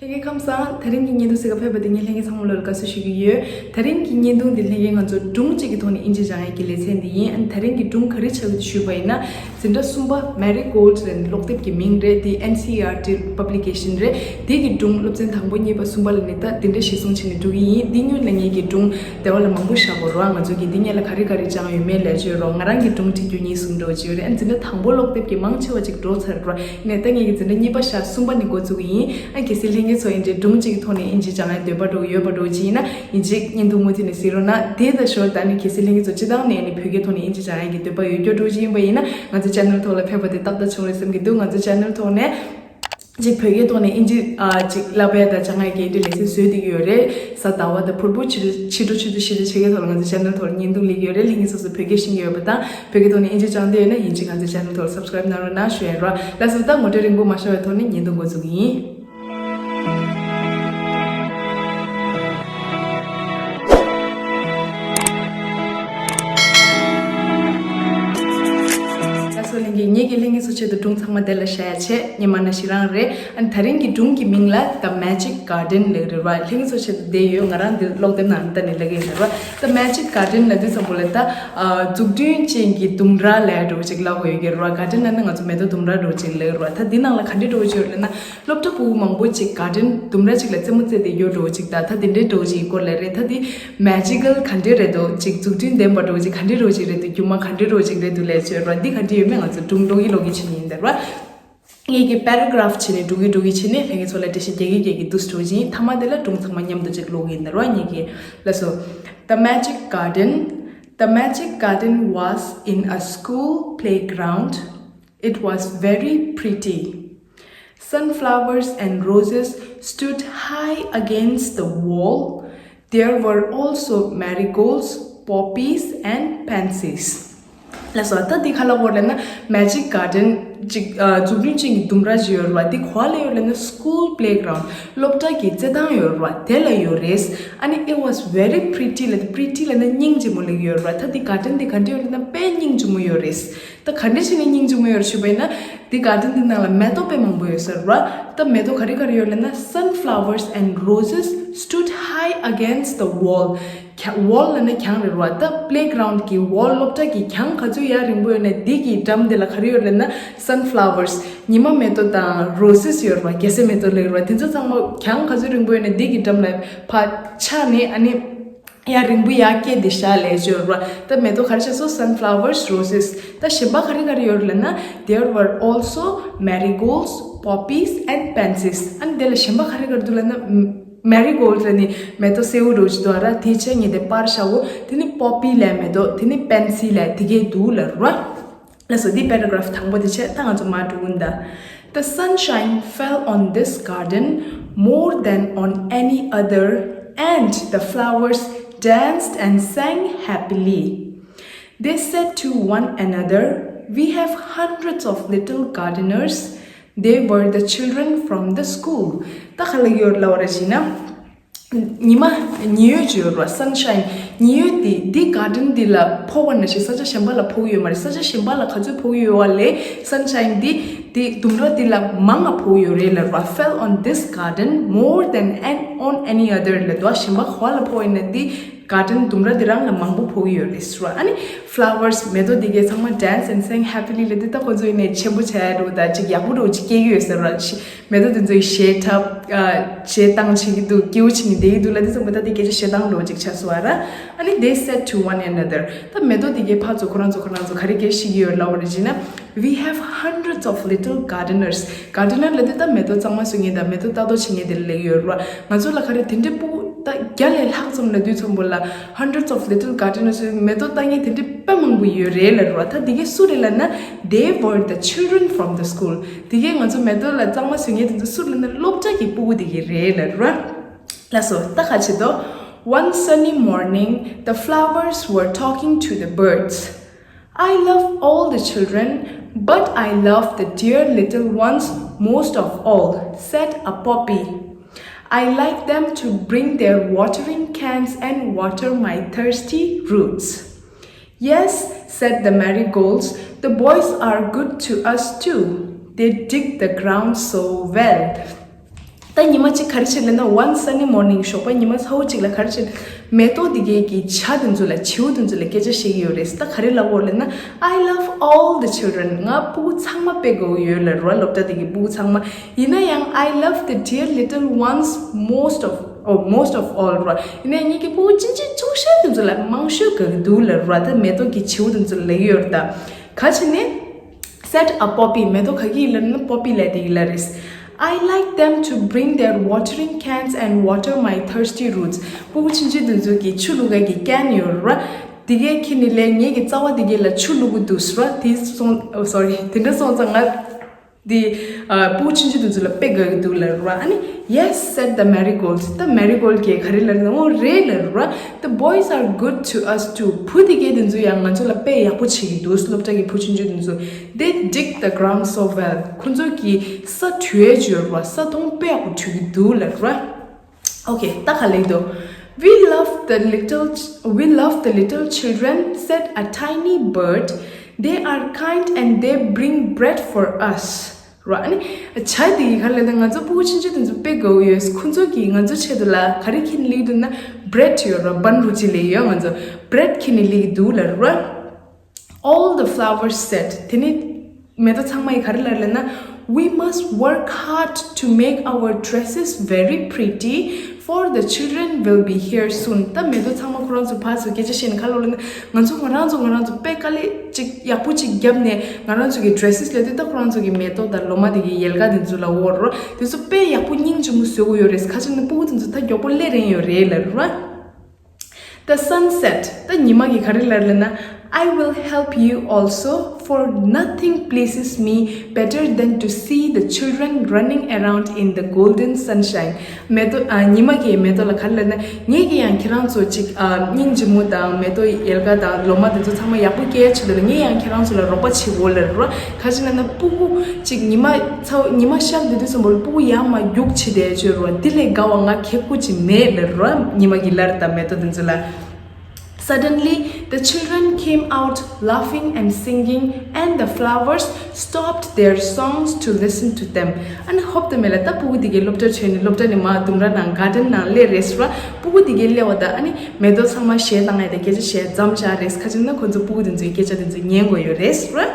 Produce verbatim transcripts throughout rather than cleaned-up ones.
ལྷན་རྒྱས་ཁམས་བཟང་། དེ་རིང་གི་བརྙན་ཐུང་གཟིགས་ག་ཕེབས་པ་དེ་ངས་ལྷན་རྒྱས་ཚང་མ་ལོ་ལ་དགའ་བསུ་ཞུ་གི་ཡོད། དེ་རིང་གི་བརྙན་ཐུང་འདི་ལྷན་རྒྱས་ང་ཚོ་སྒྲུང་གཅིག་གི་ཐོག་ནས་ཨིན་ཇི་སྦྱང་ཡས་ཀྱི་ལེ་ཚན་འདི་ཡིན། ཨ་ནི་དེ་རིང་གི་སྒྲུང་ག་རེ་ཆགས་ཀྱི་འདུག་ཞུས་པ་ཡིན་ན། འཛིན་གྲྭ་གསུམ་པ་Marigold ལབ་ནི་ཀློག་དེབ་ཀྱི་མིང་རེད། དེ་N C E R T publication རེད། དེ་གི་སྒྲུང་སློབ་ཚན་དང་པོ་གཉིས་པ་གསུམ་པ་ལབ་ནི་ད་དེ་འདྲ་གཞིར་བཟུང་བྱས་ནས་འགྲོ་གི་ཡིན། འདི་སྔོན་ལ་ངས་ཀྱི་སྒྲུང་དེ་བ་ལ་མང་པོ་བཞག་གོ་ར། ང་ཚོ་གི་འདི་སྔོན་ལ་ག་རེ་ག་རེ་སྦྱངས་ཡོད་མེད་ལས་བྱོས་རོགས། ང་རང་གི་སྒྲུང་བྲིས་རྒྱུ་གཉིས་གསུམ་འགྲོ་བྱས་ཡོད་རེད། ཨ་ནི་འཛིན་གྲྭ་དང་པོ་ཀློག་དེབ་ཀྱི་མང་ཆེ་བ་ཅིག་འགྲོ་ཚར་ར། ནས་ད་ངས་ཀྱི་འཛིན་གྲྭ་གཉིས་པ་བཞག་གསུམ་པ་ནས་འགོ་བཙུགས་ཡིན། ཨ་གལ་སྲིད་ལྷན་རྒྱས་ཚོ་ཨིན་ཇི་སྒྲུང་གཅིག་གི་ཐོག་ནས་ཨིན་ཇི་སྦྱང་ཡ་འདོད་པ་འདྲ་ཡོད་པ་འདྲ་ཅིག་ཡིན་ན་ཨིན་ཇི་བརྙན་ཐུང་མུ་མཐུད་ནས་གཟིགས་རོགས་གནང་། དེ་དང་ཞོར་ད་ནི་གལ་སྲིད་ལྷན་རྒྱས་ཚོ་སྤྱི་བཏང་ནས་ནི་བོད་སྐད་ཐོག་ནས་ཨིན་ཇི་སྦྱང་ཡ་གི་འདོད་པ་ཡོད་རྒྱུ་འདྲ་ཅིག་ཡིན་པ་ཡིན་ན་ང་ཚོ་ཆེ་ནལ་ཐོག་ལ་ཕེབས་པ་དེ་ཏག་ཏག་བྱུང་རེད་བསམ་གྱི་འདུག་ང་ཚོ་ཆེ་ནལ་ཐོག་ནས་ཅིག་བོད་སྐད་ཐོག་ནས་ཨིན་ཇི་ཨ་ཅིག་བསླབ་ཡ་དང་སྦྱང་ཡ་གི་ཨིན་ཇི་ལེ་ཚན་བཟོས་བསྡད་ཀྱི་ཡོད་རེད། གཟའ་ཟླ་བ་དང་ཕུར་བུ་ཕྱི་དྲོ་ཕྱི་དྲོ་ཕྱི་དྲོ་ཕྱི་དྲོ་ཆེ་གེ་ཐོག་ལ་ང་ཚོ་ཆེ་ནལ་ཐོག་ལ་བརྙན་ཐུང་སླེབས་ཀྱི་ཡོད་རེད། ལྷན་རྒྱས་སོ་སོ་བོད་སྐད་ཤེས་ཀྱི་ཡོད་པ་དང་བོད་སྐད་ཐོག་ནས་ཨིན་ཇི་སྦྱང་འདོད་ཡོད་ན་ཡིན་གཅིག་ང་ཚོ་ཆེ་ནལ་ཐོག་ལ་སབ་སི་ཀ་རེབ་གནང་རོགས་གནང་ཞུ་ཡ་རོགས། ལགས་སོ། ད་ངོ་སྤྲོད་རིང་པོ་མ་ཤོར་བའི་ཐོག་ནས་བརྙན་ཐུང་འགོ་འཛུགས་ཀྱི་ཡིན། ལགས་སོ། ལྷན་རྒྱས། ངེད་ཀྱི་ལྷན་རྒྱས་ཚོ་ཆེད་དུ་སྒྲུང་ཚང་མ་དེ་ལ་བཤད་ཡ་བྱས། ཉི་མ་ན་ཞི་རང་རེད། ཨ་ནི་ད་རིང་གི་སྒྲུང་གི་མིང་ལ་The Magic Garden ལབ་རེད་བ། ལྷན་རྒྱས་ཚོ་ཆེད་དུ་བསྡད་ཡོད། ང་རང་འདི་ཀློག་དེབ་ནང་ལ་ལྟ་ནས་ལབ་ཀྱི་ཡིན་རེད་བ། The Magic Garden ལབ་དུས་ཙམ་པོ་ལ་ད་ཨ་འཛུགས་སྐྲུན་ཅན་གྱི་ལྡུམ་ར་ལབ་འདྲ་བོ་ཅིག་ལབ་དགོས་ཡོད་ཀྱི་རེད་བ། གར་ཌན་ལབ་ན་ང་ཚོ་མེ་ཏོག་ལྡུམ་ར་འདྲ་བོ་ཅིག་ལབ་ཀྱི་རེད་བ། ད་འདི་ནང་ལ་ག་འདྲ་འདྲ་བོ་ཅིག་ཡོད་ལབ་ན། སློབ་གྲྭ་ཕྲུ་གུ་མང་པོ་ཅིག་གར་ཌན་ལྡུམ་ར་ཅིག་ལ་རྩེད་མོ་རྩེ་བསྡད་ཡོད་འདྲ་བོ་ཅིག་དང་། ད་དེ་འདྲའི་འདྲ་བོ་ཅིག་གི་སྐོར་ལ་རེད། ད་འདི་མེ་ཇི་ཀལ་ག་འདྲ་རེད་འདུག་ཅིག་འཛུགས་སྐྲུན་ལྡན་པ་འདྲ་བོ་ཅིག་ག་འདྲ་འདྲ་བོ་ཅིག་རེད་འདུག་སྒྱུ་མ་ག་འདྲ་འདྲ་བོ་ཅིག་རེད་འདུག་ལབ་ཡ་ཅིག་ཡོད་རེད་བ། འདི་ག་འདྲ་ཡོད་མེད་ང་ཚོ་སྒྲུང་ཀློག་གི་ཀློག་གི་བྱེད་ཀྱི་ཡིན་རེད་བ། ངེད་ཀྱིས་པེ་ར་གྷ་རབ་བྱས་ནས་འགྲོ་གི་འགྲོ་གི་བྱས་ནས་ལྷན་རྒྱས་ཚོ་ལ་འགྲེལ་བཤད་རྒྱག་གི་རྒྱག་གི་འདུག་སེ་འགྲོ་གི་ཡིན། མཐའ་མ་དེ་ལ་སྒྲུང་ཚང་མ་མཉམ་དུ་ཅིག་ཀློག་གི་ཡིན་རེད་བ། ངེད་ཀྱིས་ལགས་སོ། The Magic Garden. The Magic Garden was in a school playground. It was very pretty. Sunflowers and roses stood high against the wall. There were also marigolds, poppies, and pansies. ལགས་སོ། ད་འདི་ག་ལབ་ཀྱི་ཡོད་ལབ་ན་མེ་ཇིག་གར་ཌན་ཅིག་ཨ་འཛུགས་སྐྲུན་ཅན་གྱི་ལྡུམ་ར་ཅིག་ཡོད་རེད་བ། འདི་ག་པར་ཡོད་ལབ་ན་སྐུལ་པེ་ལེ་གྷ་རའུན་ཌི། སློབ་གྲྭ་གི་རྩེད་ཐང་ཡོད་རེད་བ། དེ་ལ་ཡོད་རེད། ཨ་ནི་it was very pretty ལབ་དུས་པི་རི་ཊི་ལབ་ན་སྙིང་རྗེ་མོ་ལབ་ཀྱི་ཡོད་རེད་བ། ད་འདི་གར་ཌན་འདི་ག་འདྲ་ཡོད་ལབ་ན་དཔེ་སྙིང་རྗེ་མོ་ཡོད་རེད། ད་ག་འདྲ་བྱས་ནས་སྙིང་རྗེ་མོ་ཡོད་རེད་ཞུས་པ་ཡིན་ན། འདི་གར་ཌན་འདི་ནང་ལ་མེ་ཏོག་དཔེ་མང་པོ་ཡོད་ས་རེད་བ། ད་མེ་ཏོག་ག་རེ་ག་རེ་ཡོད་ལབ་ན། Sunflowers and roses stood high against the wall. གྱ- ཝོལ་ལབ་ན་གྱང་རེད་བ། ད་པེ་ལེ་གྷ་རའུན་ཌི་གི་ཝོལ། སློབ་གྲྭ་གི་གྱང་ག་ཚོད་ཡར་རིང་པོ་ཡོད་ན་འདི་གི་འགྲམ་དེ་ལ་ག་རེ་ཡོད་ལབ་ན་སན་ཕ་ལ་ཝར་སི། ཉི་མ་མེ་ཏོག་དང་རོ་སེ་སི་ཡོད་རེད་བ། རྒྱ་སེ་མེ་ཏོག་ལབ་ཀྱི་རེད་བ། དེ་ཚོ་ཚང་མ་གྱང་ག་ཚོད་རིང་པོ་ཡོད་ན་འདི་གི་འགྲམ་ལ་ཕར་ཆགས་ནས་ཨ་ནི་ཡར་རིང་པོ་ཡར་སྐྱེས་བསྡད་ཤག་ལབ་ཀྱི་ཡོད་རེད་བ། ད་མེ་ཏོག་ག་རེ་ཆགས་སོང་། Sunflowers, roses. ད་གཞན་པ་ག་རེ་ག་རེ་ཡོད་རེད་ལབ་ན། There were also marigolds, poppies and pansies. ཨ་ནི་དེ་ལ་གཞན་པ་ག་རེ་ག་རེ་འདུག་ལབ་ན། མེ་རི་གོལ་ཌི་ལབ་ནི་མེ་ཏོག་སེར་པོ་འདྲ་བོ་ཅིག་འདུག་ཨ་ར། དེའི་ཆ་ངེས་དེ་པར་ཤ་བོ། དེ་ནི་པོ་པི་ལབ་མེ་ཏོག་དེ་ནི་པེན་སི་ལབ་དེ་གས་འདུག་ལབ་ར། ལགས་སོ། འདི་པེ་ར་གྷ་རབ་དང་པོ་དེ་བྱས། ད་ང་ཚོ་མར་འགྲོ་གི་ཡིན་ད། The sunshine fell on this garden more than on any other, and the flowers danced and sang happily. They said to one another, "We have hundreds of little gardeners." They were the children from the school. ད་ག་ལབ་ཀྱི་ཡོད་ལབ་པ་རེད་ཟེར་ན། ཉི་མ། ཉི་འོད་ཅིག་ཡོད་རེད་བ། སན་ཤ་ཡིན། ཉི་འོད་དེ་འདི་གར་ཌན་འདི་ལ་ཕོག་པ་ནང་བཞིན་ས་ཆ་གཞན་པ་ལ་ཕོག་གི་ཡོད་མ་རེད། ས་ཆ་གཞན་པ་ལ་ག་ཚོད་ཕོག་གི་ཡོད་པ་ལས་སན་ཤ་ཡིན་འདི་འདི་ལྡུམ་ར་འདི་ལ་མང་ང་ཕོག་གི་ཡོད་རེད་ལབ་རེད་བ། Fell on this garden more than an- on any other ལབ་འདུག་བ། གཞན་པ་ག་པ་ལ་ཕོག་ཡིན་ན་འདི་གར་ཌན་ལྡུམ་ར་འདི་རང་ལ་མང་པོ་ཕོག་གི་ཡོད་རེད་ཟེར་བ། ཨ་ནི་ཕ་ལ་ཝར་སི་མེ་ཏོག་འདི་གས་ཚང་མ་dance and sang happily ལབ་དུས་ད་ཁོ་ཚོ་ཡིན་ནའི་ཆེན་པོ་བྱ་ཡ་འདྲ་བོ་དང་ཅིག་ཡག་པོ་འདྲ་བོ་ཅིག་སྐྱེ་གི་ཡོད་ཟེར་བ། མེ་ཏོག་དེ་ཚོ་ཡི་ཞལ་ཐབ། ཨ། ཞལ་བཏང་བྱེད་ཀྱི་འདུག་སྐྱིད་པོ་བྱེད་ནས་བསྡད་ཀྱི་འདུག་ལབ་དུས་ཙམ་པ་ད་དེ་སྐད་ཆ་བཤད་སྟངས་འདྲ་བོ་ཅིག་ཆགས་སོང་བ་ར། ཨ་ནི་they said to one another. ད་མེ་ཏོག་དེ་གས་ཕར་ཚུར་ཁོ་རང་ཚོ་ཁོ་རང་ཚོ་ག་རེ་སྐད་བཤད་ཀྱི་ཡོད་ལབ་པ་རེད་ཅེ་ན། We have hundreds of little gardeners. གར་ཌེ་ནར་ལབ་དུས་ད་མེ་ཏོག་གཙང་མ་བཟོ་མཁན་དང་མེ་ཏོག་ལྟ་རྟོག་བྱེད་མཁན་དེ་ལབ་ཀྱི་ཡོད་རེད་བ། ང་ཚོ་ལ་ག་རེ་དེ་འདྲའི་སྤུ་གུ་ད་བརྒྱ་ལས་ལྷག་ཙམ་ལབ་དུས་ཙམ་པ་ལ། Hundreds of little gardeners. མེ་ཏོག་ལྟ་མཁན་དེ་འདྲའི་དཔེ་མང་པོ་ཡོད་རེད་ལབ་རེད་བ། ད་དེ་གས་སུ་རེད་ལབ་ན། They were the children from the school. དེ་གས་ང་ཚོ་མེ་ཏོག་ལ་གཙང་མ་བཟོ་མཁན་དེ་ཚོ་སུ་རེད་ལབ་ན་སློབ་གྲྭ་གི་སྤུ་གུ་དེ་གས་རེད་ལབ་རེད་བ། ལགས་སོ། ད་ག་བྱེད་དོ། One sunny morning, the flowers were talking to the birds. "I love all the children, but I love the dear little ones most of all," said a poppy. "I like them to bring their watering cans and water my thirsty roots." "Yes," said the marigolds, "the boys are good to us too. They dig the ground so well." ད་ཉི་མ་གཅིག་ག་རེ་བྱེད་ལབ་ན། One sunny morning, ཞོགས་པ་ཉི་མ་ཚ་བོ་གཅིག་ལ་ག་རེ་བྱེད། མེ་ཏོག་འདི་གའི་གི་བྱ་དེ་ཚོ་ལ། བྱིའུ་དེ་ཚོ་ལ་སྐད་ཆ་བཤད་ཀྱི་ཡོད་རེད། ད་ག་རེ་ལབ་ཡོད་ལབ་ན། I love all the children. ང་ཕྲུ་གུ་ཚང་མ་དཔེ་དགའ་བོ་ཡོད་ལབ་ར། སློབ་གྲྭ་དེ་གི་ཕྲུ་གུ་ཚང་མ། ཡིན་ན་ཡང་I love the dear little ones most of, oh, most of all ར། ཡིན་ན་ཡང་ངེད་ཀྱི་ཕྲུ་གུ་ཆུང་ཆུང་ཆུང་ཤོས་དེ་ཚོ་ལ་མང་ཤོས་དགའ་གི་འདུག་ལབ་ར། ད་མེ་ཏོག་གི་བྱིའུ་དེ་ཚོ་ལ་ལབ་ཀྱི་ཡོད་རེད། ད་ག་བྱས་ནས། Said a poppy. མེ་ཏོག་ག་གི་ལབ་ན་poppy ལབ་དེ་གི་ལབ་རེད། I like them to bring their watering cans and water my thirsty roots. ཕྲུ་གུ་ཆུང་ཆུང་དེ་ཚོ་གི་ཆུ་བླུག་ག་གི་ཀན་ཡོད་ར། དེ་གའི་ཁྱེར་ནས་ལས་ངེད་ཀྱི་རྩ་བ་དེ་གའི་ལ་ཆུ་བླུག་གི་འདུག་ར། དེ་སོང་། oh, sorry. དེ་འདྲ་སོང་ཙང་ང་དེ་ཕྲུ་གུ་ཆུང་ཆུང་དེ་ཚོ་ལ་དཔེ་དགའ་གི་འདུག་ལབ་ར། ཨ་ནི། Yes, said the marigold. ད་མེ་རི་གོལ་ཌི་གིས་ག་རེ་ལབ་ན། འོ་རེད་ལབ་ར། The boys are good to us too. བུ་དེ་གའི་དེ་ཚོ་ཡང་ང་ཚོ་ལ་དཔེ་ཡག་པོ་བྱེད་ཀྱི་འདུག་སློབ་གྲྭ་གི་བུ་ཆུང་ཆུང་དེ་ཚོ། They dig the ground so well. ཁོ་ཚོ་གིས་ས་དུས་ཡས་བྱོས་ར། ས་དོང་དཔེ་ཡག་པོ་བྱེད་ཀྱི་འདུག་ལབ་ར། Okay, ད་ག་ལབ་འདུག We love the little ch- we love the little children, said a tiny bird. They are kind and they bring bread for us. ར། ཨ་ནི། བྱ་དེ་གིས་ག་རེ་ལབ་ན། ང་ཚོ་ཕྲུ་གུ་ཆུང་ཆུང་དེ་ཚོ་དཔེ་དགའ་བོ་ཡོད། ཁོ་ཚོ་གིས་ང་ཚོ་ཆེད་དུ་ལ་ག་རེ་ཁྱེར་ནས་སླེབས་འདུག་ན། bread ཡོད་ར། བན་རུ་ཅི་ལབ་ཡོད། ང་ཚོ་bread ཁྱེར་ནས་སླེབས་ཀྱི་འདུག་ལབ་ར། All the flowers said. དེ་ནས་མེ་ཏོག་ཚང་མ་གིས་ག་རེ་ལབ་ལབ་ན། We must work hard to make our dresses very pretty, for the children will be here soon. ད་མེ་ཏོག་ཚང་མ་ཁོ་རང་ཚོ་ཕར་ཚུར་སྐད་ཆ་བཤད་ནས་ག་རེ་ལབ་ལབ་ན། ང་ཚོ་ང་རང་ཚོ་ང་རང་ཚོ་དཔེ་དཀའ་ལས་ཅིག་ཡག་པོ་ཅིག་བརྒྱབ་ནས། ང་རང་ཚོ་གི་dresses ལབ་དུས་ད་ཁོ་རང་ཚོ་གི་མེ་ཏོག་དང་ལོ་མ་དེ་གི་ཡལ་ག་དེ་ཚོ་ལབ་ཡོད་ར། དེ་ཚོ་དཔེ་ཡག་པོ་སྙིང་རྗེ་མོ་བཟོ་གི་ཡོད་རེད། ག་ཅི་ན་ཕྲུ་གུ་དེ་ཚོ་ད་མགྱོགས་པོ་སླེབས་རན་ཡོད་རེད་ལབ་ར། The sun said. ད་ཉི་མ་གིས་ག་རེ་ལབ་ལབ་ན། I will help you also, for nothing pleases me better than to see the children running around in the golden sunshine. མེ་ཏོག་ཨ། ཉི་མ་གིས་མེ་ཏོག་ལ་ག་རེ་ལབ་ན། ངེད་ཀྱིས་ཡང་ཁྱེད་རང་ཚོ་ཅིག་ཨ། སྙིང་རྗེ་མོ་དང་མེ་ཏོག་ཡལ་ག་དང་ལོ་མ་དེ་ཚོ་ཚང་མ་ཡག་པོ་སྐྱེ་ཆེད་དུ་ལ་ངས་ཡང་ཁྱེད་རང་ཚོ་ལ་རོགས་པ་བྱེད་དགོས་ལབ་ར། ག་ཅི་ལབ་ན། ཕྲུ་གུ་ཅིག་ཉི་མ་ཚ་ཉི་མ་ཤར་དུས་དུས་ཙམ་པོ་ལ་ཕྲུ་གུ་ཡར་མར་རྒྱུག་བྱེད་བསྡད་ཆོག་ར། དེ་ལས་དགའ་བ་ང་ག་གེ་མེད་ལབ་ར། ཉི་མ་གིས་ལབ་ར། ད་མེ་ཏོག་དེ་ཚོ་ལ། Suddenly, the children came out laughing and singing, and the flowers stopped their songs to listen to them. ཨ་ནི་ཧོབ་ཏེ་མེད་ལ་ད་ཕྲུ་གུ་དེ་གའི་སློབ་གྲྭར་བྱོན་ནས་སློབ་གྲྭ་ནས་མར་ལྡུམ་ར་ནང་garden ནང་སླེབས་རེད་ར། ཕྲུ་གུ་དེ་གའི་སླེབས་པ་དང་ཨ་ནི་མེ་ཏོག་ཚང་མ་གཞས་བཏང་ཡ་དང་སྐད་ཆ་བཤད་མཚམས་བཞག་རེད། ག་ཅི་ན་ཁོ་ཚོ་ཕྲུ་གུ་དེ་ཚོའི་སྐད་ཆ་དེ་ཚོ་ཉན་དགོས་ཡོད་རེད་ར།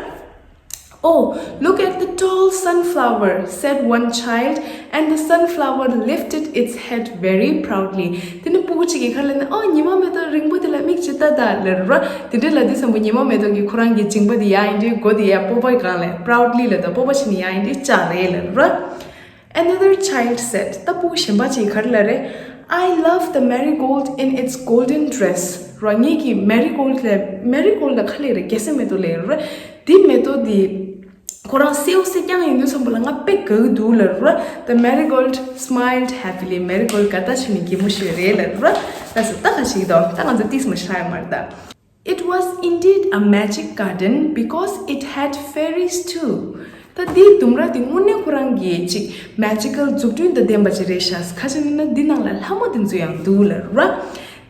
Oh, look at the tall sunflower, said one child, and the sunflower lifted its head very proudly. དེ་ནས་ཕྲུ་གུ་གཅིག་གིས་ག་རེ་ལབ་ན། ཨོ། ཉི་མ་མེ་ཏོག་རིང་པོ་དེ་ལ་མིག་ཅིག་ལྟ་དང་ལབ་ར། དེ་འདྲ་ལབ་དུས་ཙམ་པོ་ཉི་མ་མེ་ཏོག་གིས་ཁོ་རང་གི་མཇིང་པ་དེ་ཡར་ཡིན་དུས་མགོ་དེ་ཡར་སྤོབས་པ་སྒང་ལ་proudly ལབ་དང་སྤོབས་པ་བྱས་ནས་ཡར་ཡིན་དུས་བཅག་རེད་ལབ་ར། Another child said. ད་ཕྲུ་གུ་གཞན་པ་ཅིག་གིས་ག་རེ་ལབ་རེད། I love the marigold in its golden dress. ར། ངེད་ཀྱིས་marigold ལབ། marigold ལབ་ག་ལབ་རེད། གེ་སར་མེ་ཏོག་ལབ་ར། འདི་མེ་ཏོག་འདི་ཁོ་རང་སེའུ་སེ་རྐྱང་ཡིན་དུས་ཙམ་པོ་ལ་ང་དཔེ་དགའ་གི་འདུག་ལབ་ར། The marigold smiled happily. མེ་རི་གོལ་ཌི་ག་བལྟས་བྱས་ནས་གད་མོ་ཤོར་རེད་ལབ་ར། ལགས་སོ། ད་ག་ཞིག་དང་ད་ང་ཚོ་ཏིས་མ་ཤར་ཡ་མ་རེད་ད། It was indeed a magic garden because it had fairies too. ད་འདིའི་ལྡུམ་ར་འདི་དངོས་གནས་ཁོ་རང་གི་ཅིག་magical འཛུགས་སྐྲུན་དང་ལྡན་པ་ཅིག་རེད་ཤག་ག་ཅི་ན་ན་འདི་ནང་ལ་ལྷ་མོ་དེ་ཚོ་ཡང་འདུག་ལབ་ར།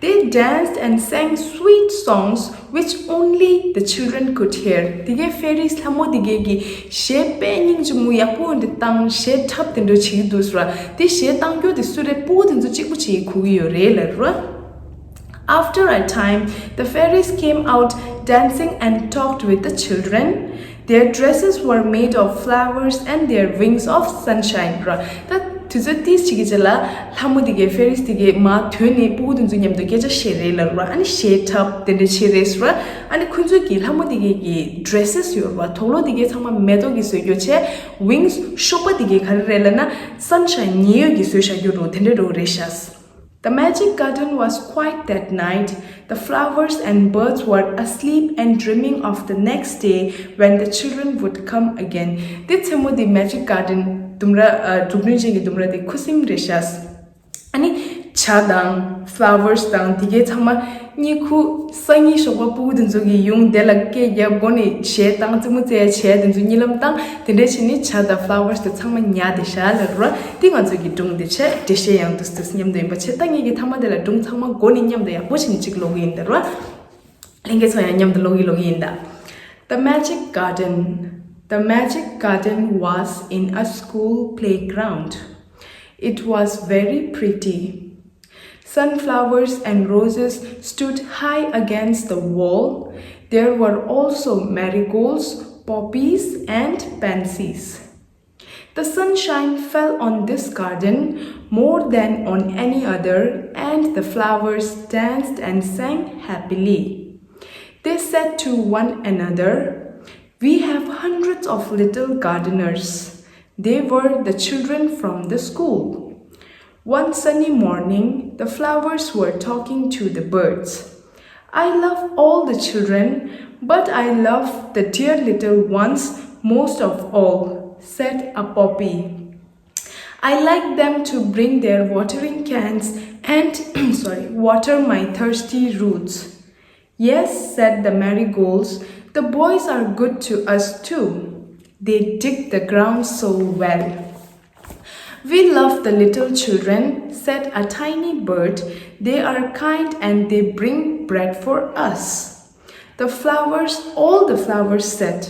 They danced and sang sweet songs which only the children could hear. དེ་གའི་fairies ལྷ་མོ་དེ་གའི་གི་གཞས་དཔེ་སྙིང་རྗེ་མོ་ཡག་པོ་འདི་བཏང་། གཞས་འཁྲབ་དེ་འདྲ་བྱེད་ཀྱི་འདུག་ཟེར་བ། དེ་གཞས་བཏང་རྒྱུ་དེ་སུ་རེད། ཕྲུ་གུ་དེ་ཚོ་གཅིག་པུ་བྱེད་ཀྱི་གོ་གི་ཡོད་རེད་ལབ་ར། After a time, the fairies came out dancing and talked with the children. Their dresses were made of flowers and their wings of sunshine. ར། ད་དུས་ཚོད་ཏིས་ཅིག་གི་རྗེས་ལ་ལྷ་མོ་དེ་གའི་fairies དེ་གའི་མར་ཐོན་ནས་ཕྲུ་གུ་དེ་ཚོ་མཉམ་དུ་སྐད་ཆ་བཤད་རེད་ལབ་ར། ཨ་ནི་གཞས་འཁྲབ་དེ་འདྲ་བྱེད་རེད་ཟེར་བ། ཨ་ནི་ཁོ་ཚོ་གི་ལྷ་མོ་དེ་གའི་གི་dresses ཡོད་ར། དུག་ལོག་དེ་གའི་ཚང་མ་མེ་ཏོག་གིས་བཟོས་རྒྱུ་བྱས། Wings གཤོག་པ་དེ་གའི་ག་རེ་རེད་ལབ་ན་sunshine ཉི་འོད་ཀྱིས་བཟོས་བཞག་རྒྱུ་རུ་དེ་འདྲ་རུ་རེད་ཤག The magic garden was quiet that night. The flowers and birds were asleep and dreaming of the next day when the children would come again. དེ་མཚན་མོ་དེ་magic garden ལྡུམ་ར། ཨ། འཛུགས་སྐྲུན་བྱེད་ཀྱི་ལྡུམ་ར་དེ་ཁུ་སིམ་རེད་ཤག་ཨ་ནི་བྱ་དང་flowers དང་དེ་གའི་ཚང་མ་གཉིད་ཁུག་སང་ཉིན་ཞོགས་པ་ཕྲུ་གུ་དེ་ཚོ་གིས་ཡོང་དེ་ལ་སྐད་རྒྱབ་སྒོ་ནས་གཞས་བཏང་རྩེད་མོ་རྩེ་བྱས་དེ་ཚོ་གཉིད་ལམ་བཏང་། དེ་འདྲ་བྱས་ནས་བྱ་དང་flowers དེ་ཚང་མ་ཉལ་བསྡད་ཤག་ལབ་ར། དེ་ང་ཚོ་གི་སྒྲུང་དེ་བྱས། འགྲེལ་བཤད་ཡང་དུས་དུས་མཉམ་དུ་ཡིན་པ་བྱས། ད་ངེད་ཀྱི་མཐའ་མ་དེ་ལ་སྒྲུང་ཚང་མ་མགོ་ནས་མཉམ་དུ་ཡག་པོ་བྱས་ནས་གཅིག་ཀློག་གི་ཡིན་ད་ར། ལྷན་རྒྱས་ཚོ་ཡང་མཉམ་དུ་ཀློག་གི་ཀློག་གི་ཡིན་ད། The magic garden. The magic garden was in a school playground. It was very pretty. Sunflowers and roses stood high against the wall. There were also marigolds, poppies, and pansies. The sunshine fell on this garden more than on any other, and the flowers danced and sang happily. They said to one another, "We have hundreds of little gardeners." They were the children from the school. One sunny morning, the flowers were talking to the birds. "I love all the children, but I love the dear little ones most of all," said a poppy. "I like them to bring their watering cans and, sorry, water my thirsty roots." "Yes," said the marigolds, "the boys are good to us too. They dig the ground so well." "We love the little children," said a tiny bird. "They are kind and they bring bread for us." The flowers, all the flowers said,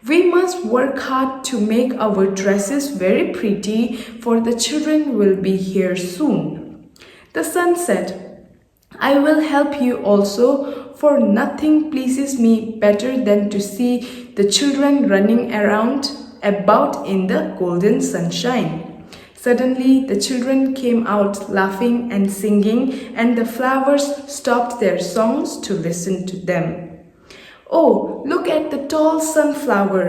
"We must work hard to make our dresses very pretty, for the children will be here soon." The sun said, "I will help you also, for nothing pleases me better than to see the children running around about in the golden sunshine." Suddenly, the children came out laughing and singing, and the flowers stopped their songs to listen to them. "Oh, look at the tall sunflower,"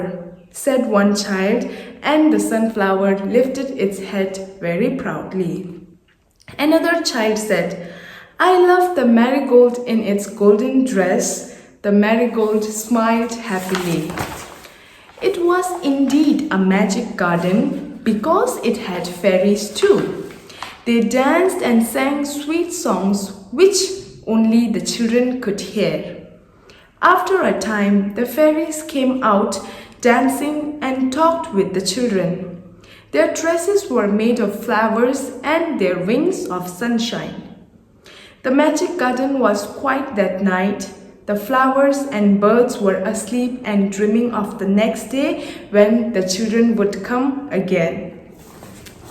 said one child, and the sunflower lifted its head very proudly. Another child said, "I love the marigold in its golden dress." The marigold smiled happily. It was indeed a magic garden because it had fairies too. They danced and sang sweet songs which only the children could hear. After a time, the fairies came out dancing and talked with the children. Their dresses were made of flowers and their wings of sunshine. The magic garden was quiet that night. The flowers and birds were asleep and dreaming of the next day when the children would come again.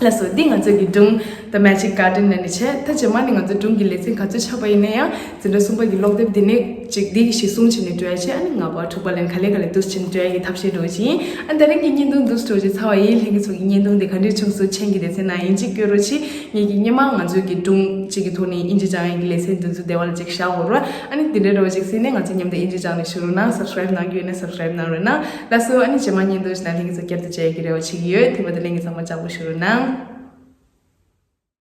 ལགས་སོ། འདི་ང་ཚོ་གི་སྒྲུང་The Magic Garden ནང་ནས་བྱས། ད་རྗེས་མ་ནི་ང་ཚོ་སྒྲུང་གི་ལེ་ཚན་ག་ཚོད་ཆགས་པ་ཡིན་ན་ཡང་འཛིན་གྲྭ་གསུམ་པ་གི་ཀློག་དེབ་འདི་ནས་ཅིག་འདི་གི་གཞི་བཟུང་བྱས་ནས་འགྲོ་ཡ་བྱས། ཨ་ནི་ལྔ་པ་དྲུག་པ་ལ་ནི་ག་ལེ་ག་ལེ་འདུག་སེ་བྱས་ནས་འགྲོ་ཡ་གི་ཐབས་ཤེས་འགྲོ་བ་ཅིག་ཡིན། ཨ་ནི་ད་རིང་གི་བརྙན་ཐུང་འདུག་སེ་འགྲོ་བྱས་ཚར་བ་ཡིན། ལྷན་རྒྱས་ཚོ་གི་བརྙན་ཐུང་འདི་ག་འདྲས་བྱུང་སོང་། མཆན་གྱི་སྡེ་ཚན་ནང་ཡིན་གཅིག་བསྐྱོད་རོགས་གྱིས། ངེད་ཀྱིས་སྔོན་མ་ང་ཚོའི་གི་སྒྲུང་གཅིག་གི་ཐོག་ནས་དབྱིན་ཇི་སྦྱང་ཡ་གི་ལེ་ཚན་འདི་ཚོ་དེ་བ་ལ་ཅིག་བཞག་ཡོད་རེད། ཨ་ནི་དེ་འདྲ་འདྲ་བོ་ཅིག་གཟིགས་ནས་ང་ཚོའི་མཉམ་དུ་དབྱིན་ཇི་སྦྱང་ནས་བཞུགས་རོགས་གནང་། Subscribe གནང་རྒྱུ་ཡོད་ན་Subscribe གནང་རོགས་གནང་། ལགས་སོ། ཨ་ནི་རྗེས་མ་བརྙན་ཐུང་ཞིག་ནང་ལྷན་རྒྱས་ཚོ་བསྐྱར་དུ་མཇལ་ཡ་གི་རེ་བ་བྱེད་ཀྱི་ཡོད། དེ་བར་དུ་ལྷན་རྒྱས་ཚང་མ་ལྕགས་པོ་བཞུགས་རོགས་གནང་།